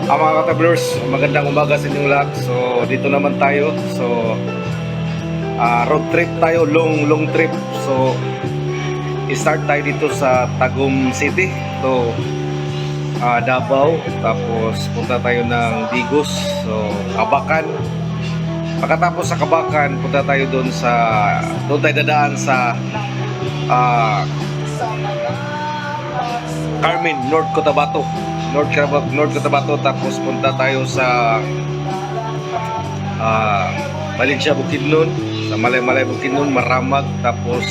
Ang mga katravelers, magandang umaga sa inyong lahat. So, dito naman tayo. So, road trip tayo, long long trip. So, start tayo dito sa Tagum City to Davao. Tapos, punta tayo ng Digos. So, Kabacan. Pagkatapos sa Kabacan, punta tayo doon tayo dadaan sa Carmen, North Cotabato. North Cotabato, tapos punta tayo sa Valencia, Bukidnon, sa Malay-Malay, Bukidnon, Maramag, tapos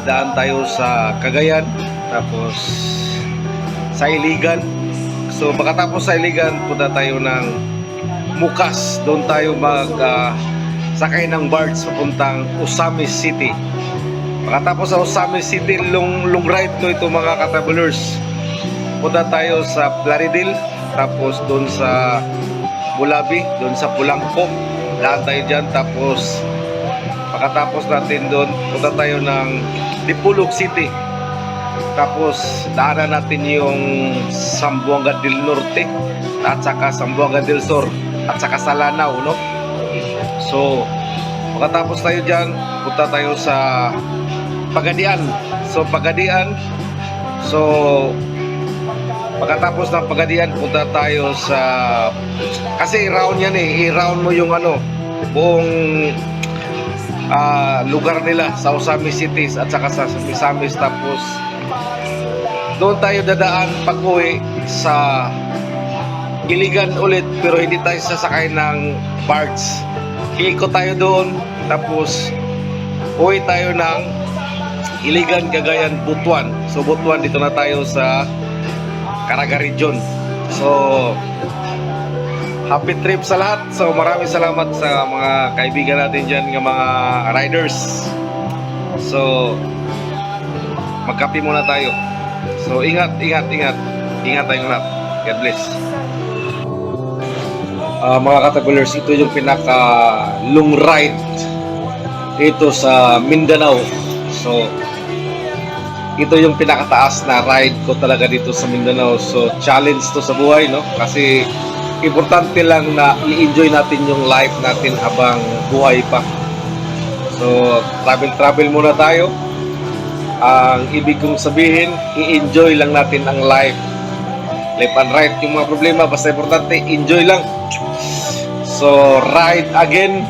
daan tayo sa Cagayan, tapos sa Iligan. So pagkatapos sa Iligan, punta tayo ng Mukas. Doon tayo mag sakay ng barge papuntang Ozamiz City. Pagkatapos sa Ozamiz City, long, long ride to ito, mga katravelers. Punta tayo sa Plaridel, tapos doon sa Bulabi, doon sa Pulangko. Daan tayo dyan, tapos pagkatapos natin doon, punta tayo ng Dipolog City. Tapos daanan natin yung Zamboanga del Norte at saka Zamboanga del Sur at saka sa Lanao, no? So, pagkatapos tayo dyan, punta tayo sa Pagadian. So, Pagadian. So, pagkatapos ng Pagadian, punta tayo sa, kasi round yan eh. I-round mo yung ano, buong lugar nila sa Ozamiz Cities at saka sa Misamis. Tapos, doon tayo dadaan pag-uwi sa Iligan ulit, pero hindi tayo sasakay ng barge. Iikot tayo doon, tapos uwi tayo ng Iligan, Cagayan, Butuan. So Butuan, dito na tayo sa Caraga Region. So happy trip sa lahat. So maraming salamat sa mga kaibigan natin dyan ng mga riders. So magkape muna tayo. So ingat, ingat, ingat. Ingat tayong lahat. God bless. Mga katravelers, ito yung pinaka long ride dito sa Mindanao. So, ito yung pinakataas na ride ko talaga dito sa Mindanao. So, challenge to sa buhay, no? Kasi importante lang na i-enjoy natin yung life natin habang buhay pa. So, travel-travel muna tayo. Ang ibig kong sabihin, i-enjoy lang natin ang life. Left and right yung mga problema, basta importante, enjoy lang. So, ride again.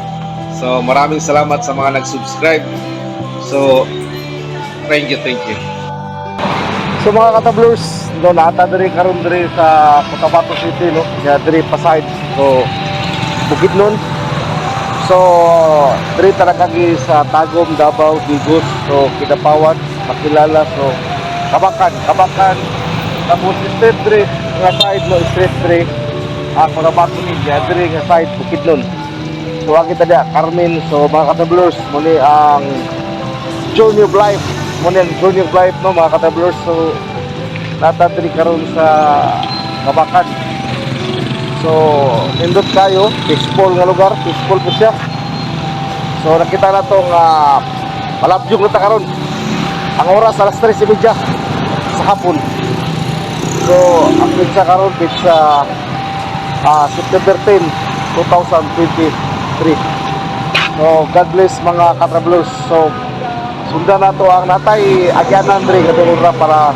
So, maraming salamat sa mga nag-subscribe. So, thank you, thank you. So mga katravelers, no, naa ta diri karon diri sa Cotabato City, no. Ya diri pa side. So Bukidnon. So diri talaga gi sa Tagum, Davao, Digos, so Kidapawan, Makilala, so Kabacan, Kabacan. Tapos straight diri nga side, no, straight diri Cotabato ni ya diri nga side Bukidnon. So ang kita diya, Carmen. So mga katravelers, mao ni ang journey of life. Mao ni ang journey of life, no, mga katravelers. So naa ta diri karon sa Kabacan. So nindot kayo, peaceful nga lugar, peaceful po siya. So nakita na tong palabyog na ta karon. Ang oras, alas 3:30 sa hapon. So ang petsa karon, petsa September 10, 2023. So God bless, mga katravelers. So sundan nato ang natay agyanan diri katong ra para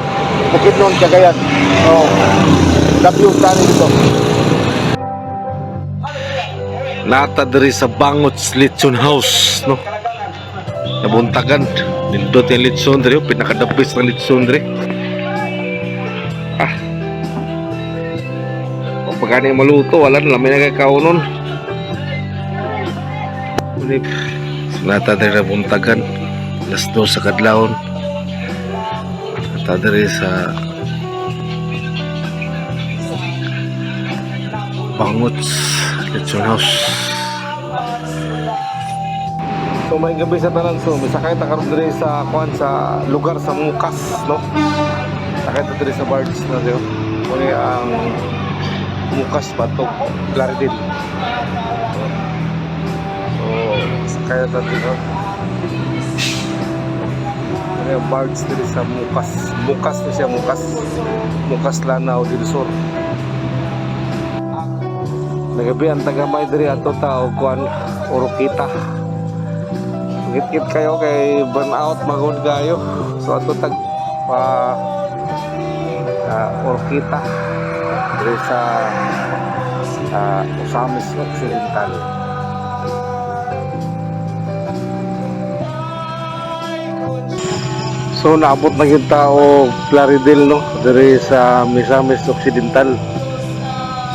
Bukidnon, Cagayan. So W tani dito. Naa ta diri sa Bangots Litson House, no? Nabuntagan. Nindot yung litson diri, oh, pinaka-the best ng litson diri. Ah. O pagka ni maluto, wala na, lamay na kay kaunon. Ulip. So, naa ta diri nabuntagan. Alas 2 sa kadlawon. Naa ta diri sa Bangots Litson House. So may gabi sa tanan. So misakay ta karon diri sa kuan, sa lugar sa Mukas, no. Sakay ta diri sa barge na diri. Mao ni ang Mukas Batog Plaridel. So sakay ta diri. Mao ni ang barge diri sa Mukas. Mukas ni siya, Mukas. Mukas, Lanao del Sur. Nagabi ang tagamay diri ato ta og kuan Oroquieta. Git-git kayo kay burn out magod kayo. So ato tag pa Oroquieta diri sa Ozamiz Occidental. So naabot na gyud ta og Plaridel, no, diri sa Misamis Occidental.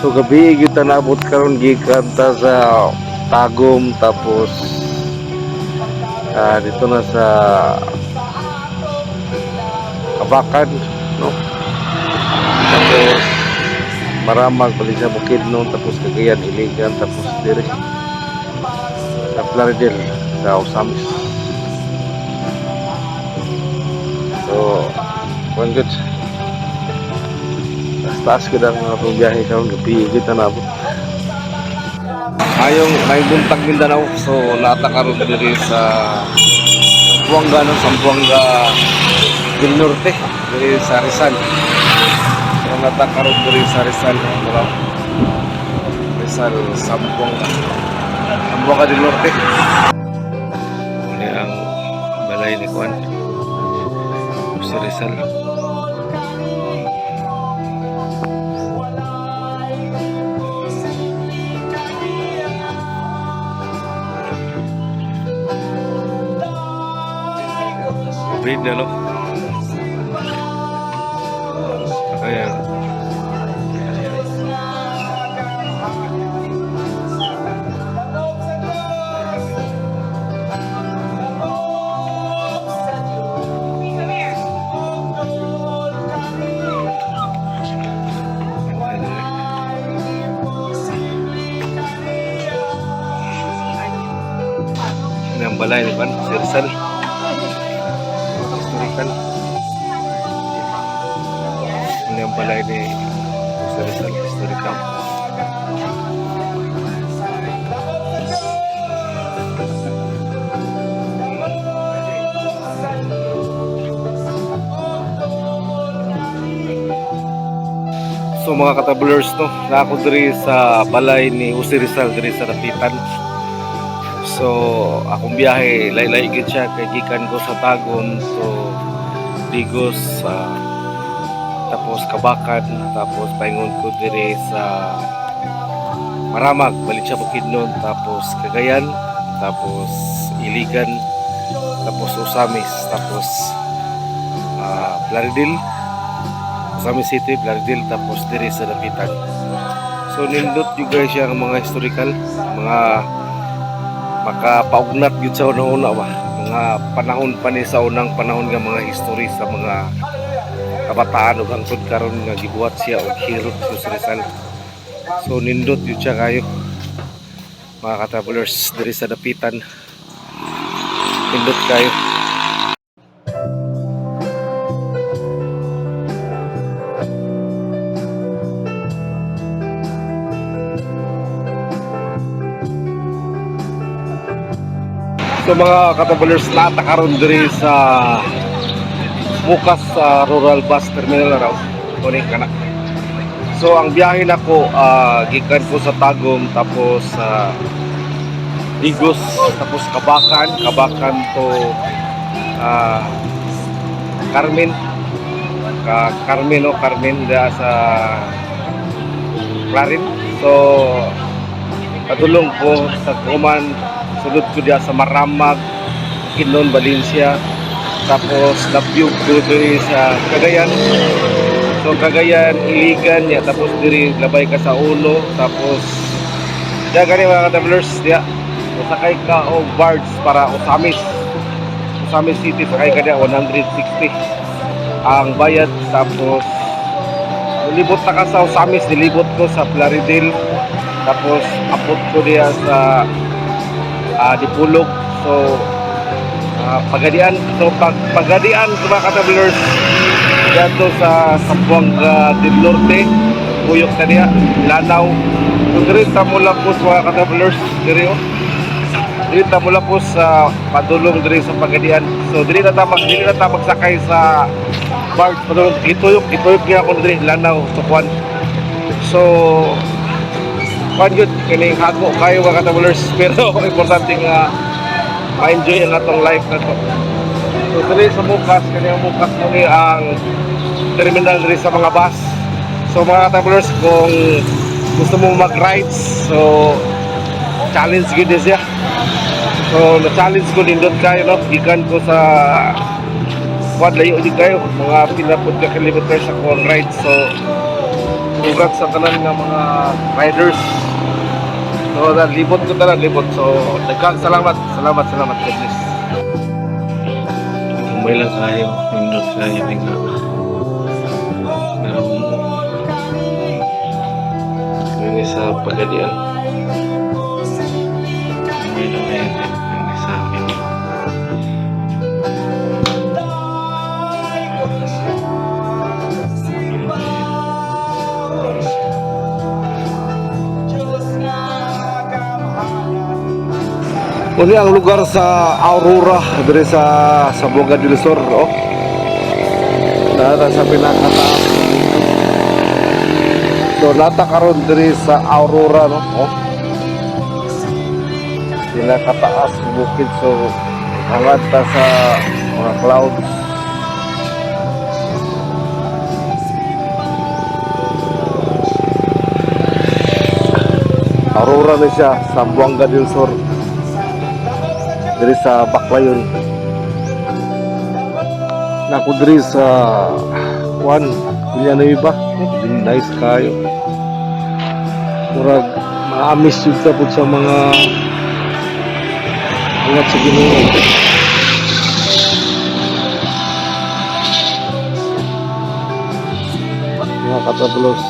So gabi gyud ta naabot karon gikan ta sa Tagum, tapos dito na sa Kabakan, no. Tapos Maramag, balik sa Bukidnon, tapos Cagayan, Iligan, tapos diri sa Plaridel sa Ozamiz. So, one good. Taas kita ang mga biyahe karon, gabi kita naabot. Ayong may buntag Mindanao. So nata karon diri sa Buanga, no, Zamboanga del Norte, diri sa Rizal. So nata karon diri sa Rizal, no? Rizal, Zamboanga. Zamboanga del Norte. Ini ang balay ni Juan sa Rizal. Breed na, no? Ayan. Ini ang balay ni Juan, si Rizal. Historical. Ini ang balay ni Jose Rizal, historical. So mga katabulers, no, na ako diri sa balay ni Jose Rizal diri sa Dapitan. So akong biyahe laylay gid siya kay gikan ko sa Tagum to Digos, tapos Kabakan, tapos paingon ko diri sa Maramag, balik siya Bukidnon, tapos Cagayan, tapos Iligan, tapos Ozamiz, tapos Plaridel, Ozamiz City, Plaridel, tapos diri sa Dapitan. So nindot yung guys siya ang mga historical, mga makapaugnat yun sa una-una ba. Mga panahon pa ni sa unang panahon nga mga history sa mga kabataan ug hangtod karon nga gibuhat siya og hero si Jose Rizal. So nindot yun siya kayo mga ka-travelers diri sa Dapitan. Nindot kayo. So mga ka-travelers, nata karon diri sa Mukas sa Rural Bus Terminal raw. Kunin ka na. So ang biyahe nako gikan ko sa Tagum, tapos sa Digos, tapos Kabakan, Kabakan to Carmen, ka Carmen, no, Carmen da sa Clarin. So padulong ko sa Kuman, sunod ko diya sa Maramag, Bukidnon, Valencia, tapos Labyog ko diri sa Cagayan. So Cagayan, Iligan ya, tapos diri labay ka sa Uno, tapos diya gani mga ka-travelers diya. Sakay ka og barge para Ozamiz. Ozamiz City, sakay ka diya, 160 ang bayad, tapos nilibot na ka sa Ozamiz, nilibot ko sa Plaridel, tapos abot ko diya sa Dipolog. So Pagadian. So Pagadian mga ka-travelers, dito sa Zamboanga del Norte, Kuyok na diya, Lanao. So diri ta mula po sa mga ka-travelers diri oh. Diri ta mula po sa padulong diri sa Pagadian. So diri na ta magsakay sa barge padulong. Gituyok gituyok gyud ako diri Lanao to Kwan. So Kuan yun, kining hago kayo, mga katabulers, pero importante nga ma-enjoy ang atong life na to. So diri sa Mukas, kani ang Mukas mo ni ang terminal diri sa mga bus. So mga katabulers, kung gusto mo mag-rides, so challenge gid ni siya. So na-challenge ko nindot kayo, no, gikan ko sa kuan, layo jud kayo, mga pila pud ka kilometers sa kuang ride. So congrats sa tanan nga mga riders. So libot ko tanan, libot. So daghang salamat, salamat, salamat. God bless. Kumay lang kayo, nindot kayo nga. Ini sa Pagadian. Kumay lang kayo ini sa akin. Uni ang lugar sa Aurora dire sa Zamboanga del Sur, oh. Nara sa pinakataas. So nata karon dire sa Aurora, no. Oh. Pinakataas ng bukid, so hangad ta sa mga clouds. Aurora na siya, Zamboanga del Sur. Diri sa Baclayon. Nako diri sa Juan Villanueva. Nice kayo. Murag maamis jud ta pud sa mga ingat sa Ginoo. Mga katablos.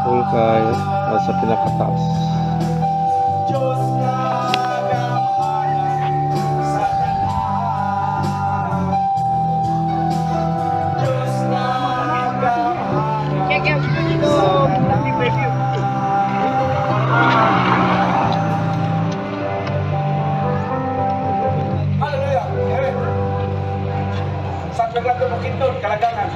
Full kayo nasa pinakataas. Hallelujah. Eh. San Fernando Bukidnon, Kalagangan.